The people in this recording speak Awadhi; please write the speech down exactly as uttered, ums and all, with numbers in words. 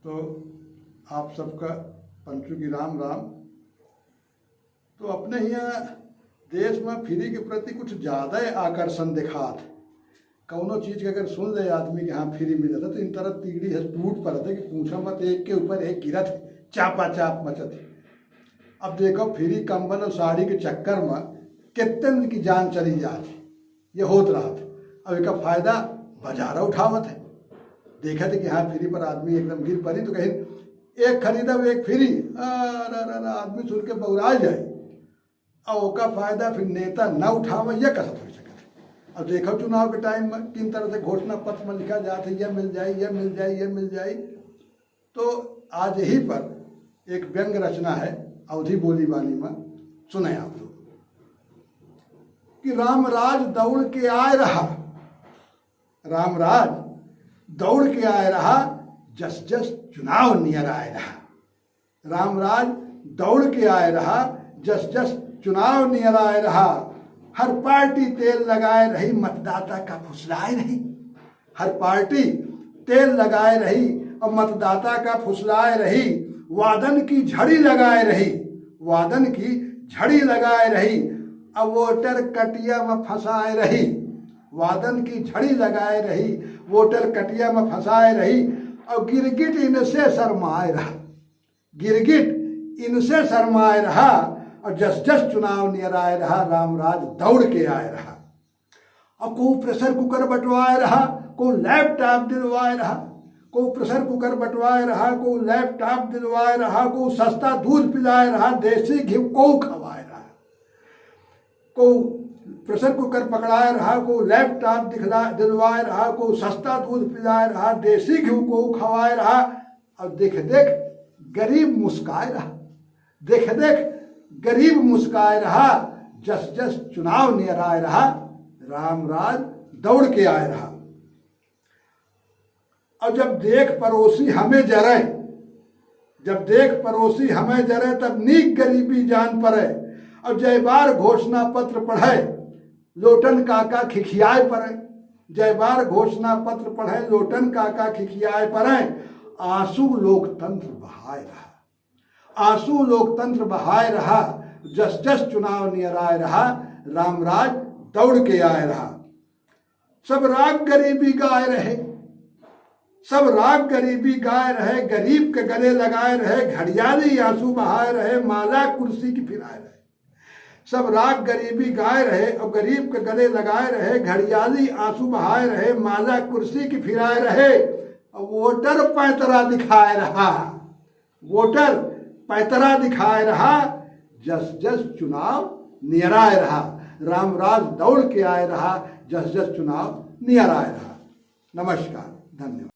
तो आप सबका पंचू की राम राम। तो अपने हियाँ देश में free के प्रति कुछ ज्यादा ही आकर्षण देखात। कौनो चीज के अगर सुन ले आदमी कि हाँ, free मिलत है, तो इन तरह तीगड़ी है टूट पड़त है कि पूछो मत, एक के ऊपर एक गिरत है, चापा चाप मचत है। अब देखो, free कंबल और साड़ी के चक्कर में कितने की जान चली जात है। ये होत रहत। अब एका फायदा बाजारा उठावत है, देखत है कि हाँ, free पर आदमी एकदम गिर पड़ी, तो कहीं एक खरीदा, एक free, अरे, अरे, अरे, आदमी सुन के बौरा जाए। अब ओका फायदा फिर नेता ना उठावे, ये कसत हो सकत है। अब देखो, चुनाव के time में किन तरह से घोषणा पत्र में लिखा जात है, ये मिल जाए, ये मिल जाए, ये मिल जाए। तो आज यही पर एक व्यंग रचना है, अवधी बोली बानी में, सुने आप लोग कि रामराज दौड़ के आए रहा, रामराज दौड़ के आए रहा, जस जस चुनाव नियर आए रहा। रामराज दौड़ के आए रहा, जस जस चुनाव नियर आए रहा। हर पार्टी तेल लगाए रही, मतदाता का फुसलाए रही। हर पार्टी तेल लगाए रही और मतदाता का फुसलाए रही। वादन की झड़ी लगाए रही, वादन की झड़ी लगाए रही, अब वोटर कटिया में फंसाए रही। वादन की झड़ी लगाए रही, वोटर कटिया में फंसाए रही, और गिरगिट इनसे शर्माए रहा। गिरगिट इनसे शर्माए रहा, और जस जस चुनाव नियर आए रहा, रामराज दौड़ के आए रहा। और को प्रेशर कुकर बंटवाए रहा, को लैपटॉप दिलवाए रहा, को प्रेशर कुकर बंटवाए रहा, को लैपटॉप दिलवाए रहा, को सस्ता दूध पिलाए रहा, देसी घी को खवाए रहा। को प्रेशर कुकर पकड़ाए रहा, को लैपटॉप दिखला दिलवाए रहा, को सस्ता दूध पिलाए रहा, देसी घी को खवाए रहा। और देख देख गरीब मुस्काए रहा, देख देख गरीब मुस्काए रहा। जस जस चुनाव नियर आए रहा, रामराज दौड़ के आए रहा। और जब देख परोसी हमें जरे, जब देख परोसी हमें जरे, तब नीक गरीबी जान परे। और जय बार घोषणा पत्र पढ़े, लोटन काका खिखियाए परे। जय बार घोषणा पत्र पढ़े, लोटन काका खिखियाए परे। आंसू लोकतंत्र बहाए रहा, आंसू लोकतंत्र बहाए रहा। जस जस चुनाव नियर आए रहा, रामराज दौड़ के आए रहा। सब राग गरीबी गाए रहे, सब राग गरीबी गाए रहे, गरीब के गले लगाए रहे, घड़ियाली आंसू बहाए रहे, माला कुर्सी की फिराए रहे। सब राग गरीबी गाए रहे और गरीब के गले लगाए रहे, घड़ियाली आंसू बहाए रहे, माला कुर्सी की फिराए रहे, और वोटर पैतरा दिखाए रहा, वोटर पैतरा दिखाए रहा। जस जस चुनाव नियराए रहा, रामराज दौड़ के आए रहा, जस जस चुनाव नियराए रहा। नमस्कार, धन्यवाद।